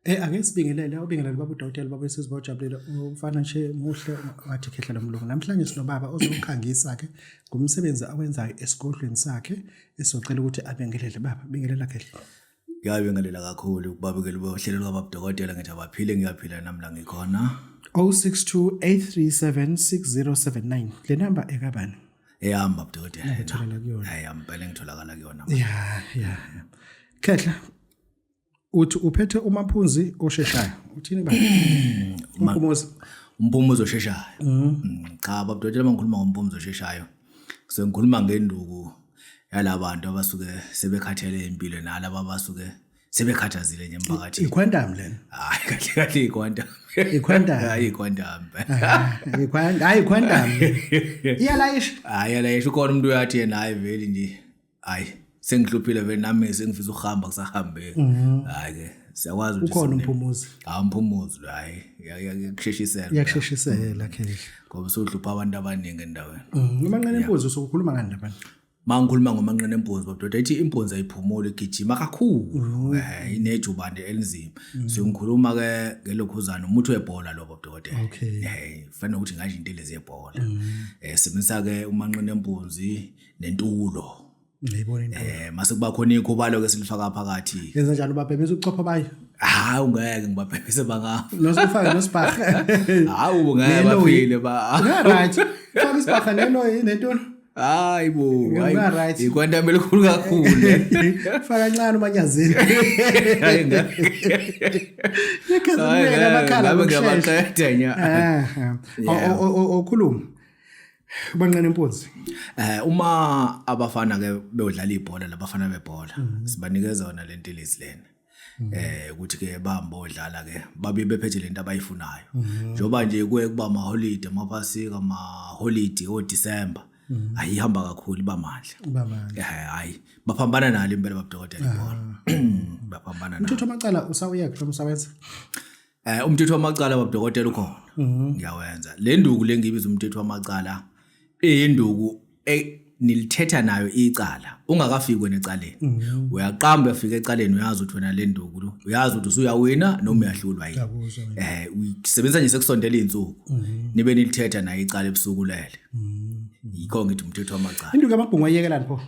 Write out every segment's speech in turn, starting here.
Ake sibingelele, ubingelele baba udokotela baba esizwe bajabulile umfana nje muhle wathi khehla lomlungu. Namhlanje sinobaba ozokhangisa ke ngomsebenzi awenzayo esigodlweni sakhe esizocela ukuthi abingelele baba. Bingelela khehla. Ngiyabingelela kakhulu kubabukeli bohlelo lukababa udokotela ngithi abaphile ngiyaphila nami la ngikhona. 0628376079. Le number ekabani? Eyami baba udokotela. Ngitholakala kuyona. Eyami impela ngitholakala kuyona. Ya. Khehla uthi uphethe uMaphunzi osheshayo. Uthini baba? Umphumuzi. Umphumuzi osheshayo. Cha baba udokotela mangikhuluma ngomphumuzi osheshayo. Sengikhuluma ngenduku yalabantu abasuke sebekhathele impilo nalaba abasuke sebekhathazile nje emphakathini. I-quantum lena. Hayi kahle kahle i-quantum. I-quantum. Hayi i-quantum. I-quantum, hayi i-quantum. Iyalayisha. Hayi yalayisha ukhona umuntu uyathi yena hayi vele nje hayi sengihluphile vele nami sengifisa ukuhamba kusahambeki. Hayi ke siyakwazi ukuthi ukhona umphumuzi. Hayi umphumuzi lo hayi iyakusheshisela. Iyakusheshisela khehla. Ngoba usuhlupha abantu abaningi endaweni. Umanqane empunzi usukhuluma ngani lapha? Mangikhuluma ngomanqane empunzi babdoda ithi impunzi ayiphumuli igijima kakhulu. Inejubane elinzima. So ngikhuluma ke ngelokhuzana umuthi webhola lo babdokotela. Fanele ukuthi ngasho into lezi yebhola. Sebenzisa ke umanqane empunzi nentulo. Ngiyibona into. Mase kuba khona ikhubalo ke silifaka phakathi. Yenza njalo babhebeza ubuchopho bayo. Hayi ungeke ngibabhebise bangafa. Nosifake nosibhaha. Hawu ngeke baphile ba. Right. Faka isibhaha nelo nentulo. Hayi bo, hayi. Ikwantama elikhulu kakhulu. Faka kancane umanyazini. Hayi ngeke. Yekhaza amakhala ngokushesha. Ngiyabaqeda nya. Okhuluma. Ubanqene impunzi. Uma abafana ke beyodlala ibhola labafana bebhola sibanikeza yona lentelezi lena. Ukuthi ke bamba odlala ke babe bephethe lento abayifunayo. Njoba nje kuye kuba ama holiday amaphasika ama holiday o December. Ayihamba kakhulu ibamandla. Ibamandla. Hayi baphambana nalo impela babudokotela ibhola. Baphambana nalo. Umthetho wamacala usawuyeka noma usawenza? Umthetho wamacala babudokotela ukhona. Ngiyawenza. Le nduku lengibiza umthetho wamacala iyinduku nilithetha nayo icala ungakafiki wena ecaleni. Uyaqamba uyafika ecaleni uyazi ukuthi wena le nduku lo uyazi ukuthi usuyawina noma uyahlulwa yini. Uyisebenzisa nje sekusondela izinsuku. Nibe nilithetha nayo icala ebusuku lele. Yikho ngithi umthetho wamacala. Induku yamabhungu ayiyekelani pho?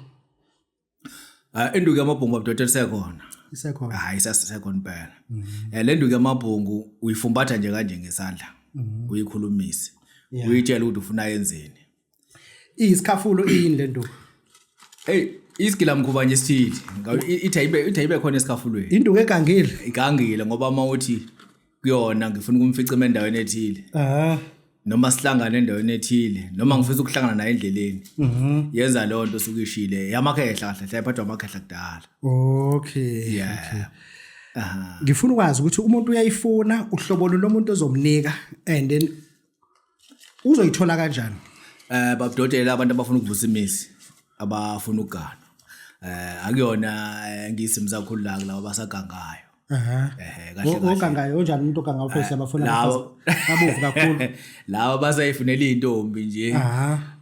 Induku yamabhungu babudokotela isekhona. Isekhona. Hayi isasekhona impela. Le nduku yamabhungu uyifumbatha nje kanje ngesandla. Uyikhulumise. Uyitshela ukuthi ufuna yenzeni. Iyisikhafulo iyini le nduku? Hey, isigila mkhuba nje sithile. Ithi ayibe khona esikhafulweni. Induku egangile. Igangile ngoba uma uthi kuyona ngifuna ukumficima endaweni ethile. Noma sihlangane endaweni ethile noma ngifisa ukuhlangana naye endleleni. Yenza leyo nto usukishile. Yamakhehla kahle hle iphathwa amakhehla kudala. Okay. Okay. Ngifuna ukwazi ukuthi umuntu uyayifuna uhlobo lomuntu ozomnika and then uzoyithola kanjani? Babudokotela abantu abafuna ukuvusa imizi, abafuna ukugana. Akuyona ngiyisimo sakhulu la kulabo abasagangayo. Kahle kahle. Ogangayo onjani umuntu ogangayo phela abafuna ababovu kakhulu. Laba basayifunela intombi nje.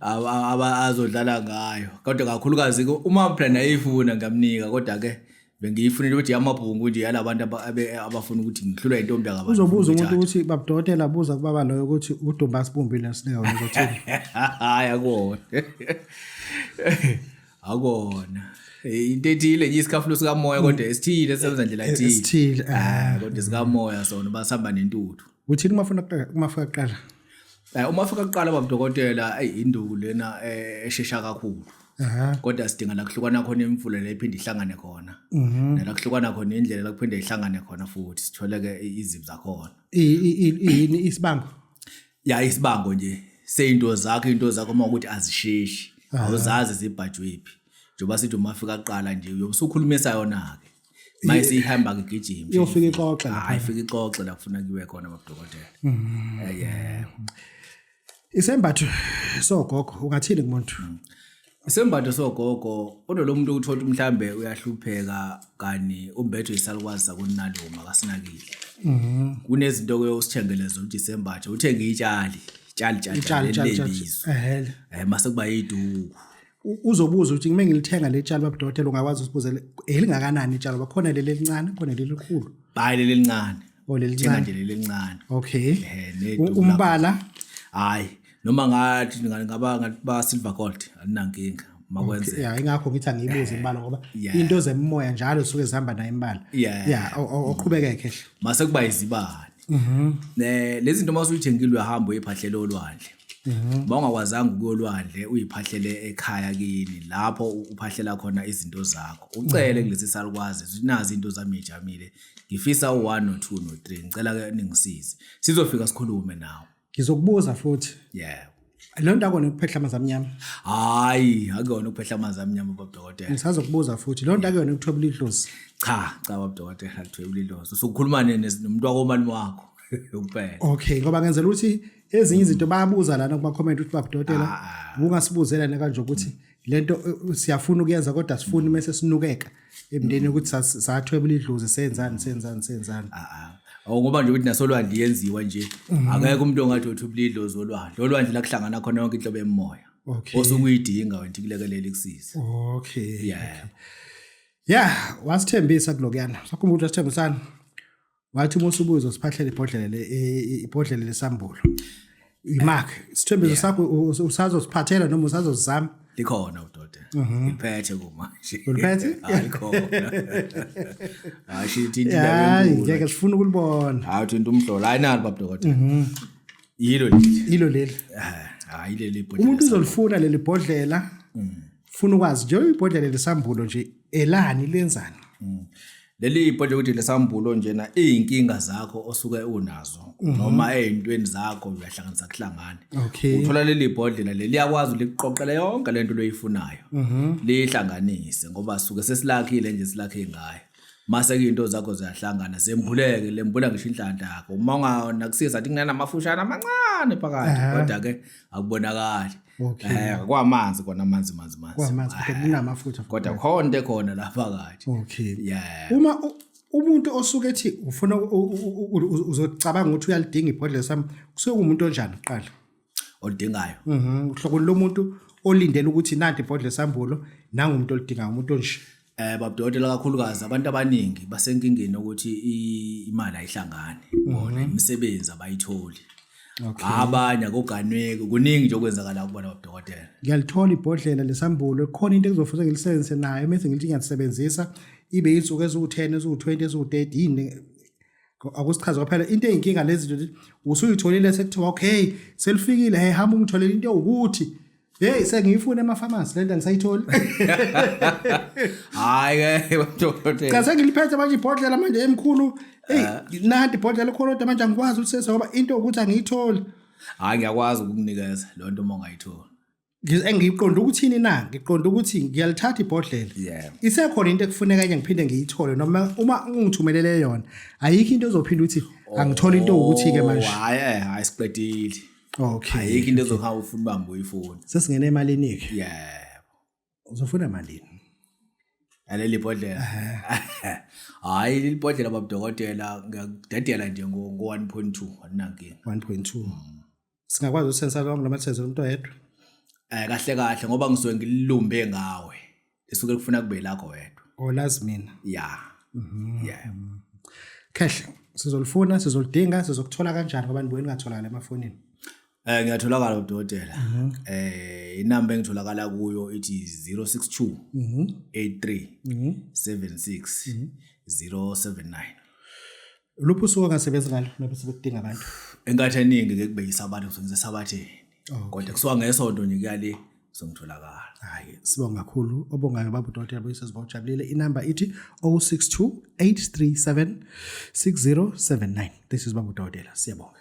Azodlala ngayo. Kodwa kakhulukazi uma phela nayifuna ngamnika kodwa ke bengiyifunela ukuthi yamabhungu nje yalabantu abafuna ukuthi ngihlulwa intombi yakabantu. Uzobuza umuntu ukuthi babudokotela buza kubaba loyo ukuthi udumba sibumbile nasinika wena uzothini. Hayi akona. Akona. Into ethile nje isikhafulo sikamoya kodwa esithile esebenza ndlela ethile. Esithile. Kodwa sikamoya sona basihamba nentuthu. Uthini uma ufuna uma ufika kuqala? Uma ufika kuqala babudokotela eyi induku lena eshesha kakhulu. Kodwa sidinga la kuhlukana khona imfula le iphinde ihlangane khona. Nala kuhlukana khona indlela la kuphinde ihlangane khona futhi sithole ke izibi zakhona. Yini isibango? Ya isibango nje seyinto zakho into zakho uma ukuthi azisheshi. Awuzazi zibhajwe phi. Njengoba sithi uma fika kuqala nje uyobe usukhulumisa yona ke. Mayise ihamba gijima. Iyofika ixoxe lapha. Hayi ifika ixoxe la kufuna kuyiwe khona babudokotela. Yebo. Isembatho sogogo ungathini kumuntu? Isembatho sogogo unalo muntu uthola ukuthi mhlambe uyahlupheka kani umbethe isalukwazi sakunaluma akasinakile. Kunezinto ke usithengele zona ukuthi isembatho uthenge itshali, tshali tshali Itshali tshali tshali. Mase kuba iduku. Uzobuza ukuthi ngime ngilithenga le tshalo, baba dokotela, ungakwazi usibuzele elingakanani itshalo? Bakhona leli elincane, khona leli elikhulu. Hayi, leli elincane. Oh, leli Thenga lincane. nje leli elincane. Okay. Neduku Umbala? Hayi, noma ngathi ngaba ngathi ba silver gold, alinankinga makwenze. Yeah, ingakho ngithi angiyibuze imbala ngoba into zemimoya njalo suke zihamba nayo imbala. Yeah, oqhubeke khehle. Mase kuba izibane. Ne lezi zinto masuyithengile uyahamba uyiphahlela olwandle. Uma ungakwazanga ukuya olwandle, uyiphahlele ekhaya kini lapho uphahlela khona izinto zakho. Ucele kulesi salukwazi ukuthi nazi into zami ijamile. Ngifisa u1 no2 no3, ngicela ke ningisize. Sizofika sikhulume nawe. Ngizokubuza futhi. Yeah. Leyo nto akona ukuphehla amanzi amnyama? Hayi, akuyona ukuphehla amanzi amnyama, baba dokotela. Ngisazokubuza futhi. Leyo nto akuyona ukuthwebula idlozi? Cha, cha, baba dokotela, akuthwebula idlozi. Usukhuluma nomuntu wakomalume wakho kuphela. Okay, ngoba ngenzela ukuthi ezinye izinto bayabuza lana kuma comment ukuthi baba dokotela, ungasibuzela na kanje ukuthi lento siyafuna ukuyenza kodwa sifuni mase sinukeka emndenini ukuthi sathwebula idlozi, senzani, senzani, senzani. Ah ah. Awu, ngoba nje ukuthi nasolwandle yenziwa nje, akekho umuntu ongathi uthwebula idlozi olwandle. Olwandle la kuhlangana khona yonke inhlobo yemoya. Osuke uyidinga wena ikulekelele ikusize. Yeah. Yeah, wasithembisa kulokuyana. Sakhumbula ukuthi wasithembisana. Wathi uma usubuza usiphahlele ibhodlela le ibhodlela lesambulo. Imark, isithembiso sakho usazosiphathela noma usazozama? Likhona, udokotela. Ngiliphethe kumanje. Uliphethe? Hayi, likhona. Hayi, shithi into Hayi, enkulu. ngeke, sifuna ukulibona. Hayi, uthi into umhlola. Hayi, nalo, baba dokotela. Yilo leli. Ilo leli. Eh, hayi, leli ibhodlela. Umuntu uzolifuna leli bhodlela. Funa ukwazi nje ibhodlela lesambulo nje elani, lenzani? Leli ibhodlela ukuthi lesambulo njena izinkinga zakho osuke unazo noma ezintweni zakho uyahlanganisa kuhlangane. Uthola leli bhodlela leli liyakwazi ukuqoqela yonke lento loyifunayo. Lihlanganise ngoba suke sesilakhile nje, silakhe ngayo. Mase ke into zakho ziyahlangana, zembuleke, lembula ngisho inhlanhla yakho. Uma unganakusiza athi kunanamafushana amancane phakathi, kodwa ke akubonakali. Kwamanzi kona, amanzi manzi manzi. Kwamanzi kodwa kunamafutha. Kodwa khona into ekhona la phakathi. Yeah. Uma umuntu osuke ethi ufuna uzocabanga ukuthi uyalidinga ibhodlela sami, kusuke kuwumuntu onjani kuqala? Olidingayo. Uhlobo lomuntu olindele ukuthi nanti ibhodlela sambulo, nangumuntu olidingayo, umuntu onje. Babudokotela, kakhulukazi abantu abaningi basenkingeni ukuthi imali ayihlangani. Bona imisebenzi abayitholi. Abanye akuganweki, kuningi nje okwenzakala kubona, babudokotela. Ngiyalithola ibhodlela lesambulo, khona into ekuzofuze ngilisebenzise nayo mase ngithi ngiyalisebenzisa ibe insuku eziwu-10, eziwu-20, eziwu-30, yini? Akusichaze kwaphela into eyinkinga lezi zinto usuyitholile sekuthiwa okay, selifikile, hey, hamba ungitholele into ewukuthi, hey, sengiyifuna emafamasi lento, angisayitholi. Hayi ke, babudokotela. Cha, sengiliphethe manje ibhodlela manje emkhulu, hey, nanti ibhodlela likhona kodwa manje angikwazi ukusesa ngoba into ukuthi angiyitholi. Hayi, ngiyakwazi ukukunikeza lo nto uma ungayitholi. Engiqonda ukuthini na? Ngiqonda ukuthi ngiyalithatha ibhodlela. Isekhona into ekufuneka enye ngiphinde ngiyithole noma uma ungithumelele yona ayikho into ezophinda ukuthi angithole into ukuthi ke manje? Oh, hayi, hayi, siqedile. Ayikho into ezohamba ufuna ubambe uyifuna. Sesingene emalini ke? Yebo. Uzofuna malini? Aleli bhodlela. Hayi, leli bhodlela, babudokotela, ngiyakudedela nje ngo 1.2, akunankinga. 1.2. Singakwazi ukusensa lonke noma senzele umuntu oyedwa? Kahle kahle ngoba ngisuke ngililumbe ngawe. Lisuke kufuna kube lakho wedwa. Olazi mina. Yeah. Yeah. Khehle, sizolifuna, sizolidinga, sizokuthola kanjani ngoba nibuye ningatholakala emafonini? Ngiyatholakala, udokotela. Inamba engitholakala kuyo ithi 062 83 76 079. Luphi usuku ongasebenzi ngalo noma sebekudinga abantu? Enkathi eningi ke kube yisabatha, kusuke sesabatheni. Kodwa kusuka ngesonto nje kuya le songitholakala. Hayi, sibonga kakhulu. Obongayo baba udokotela Buyiswe Bawujabulile. Inamba ithi 062 837 6079. This is baba udokotela. Siyabonga.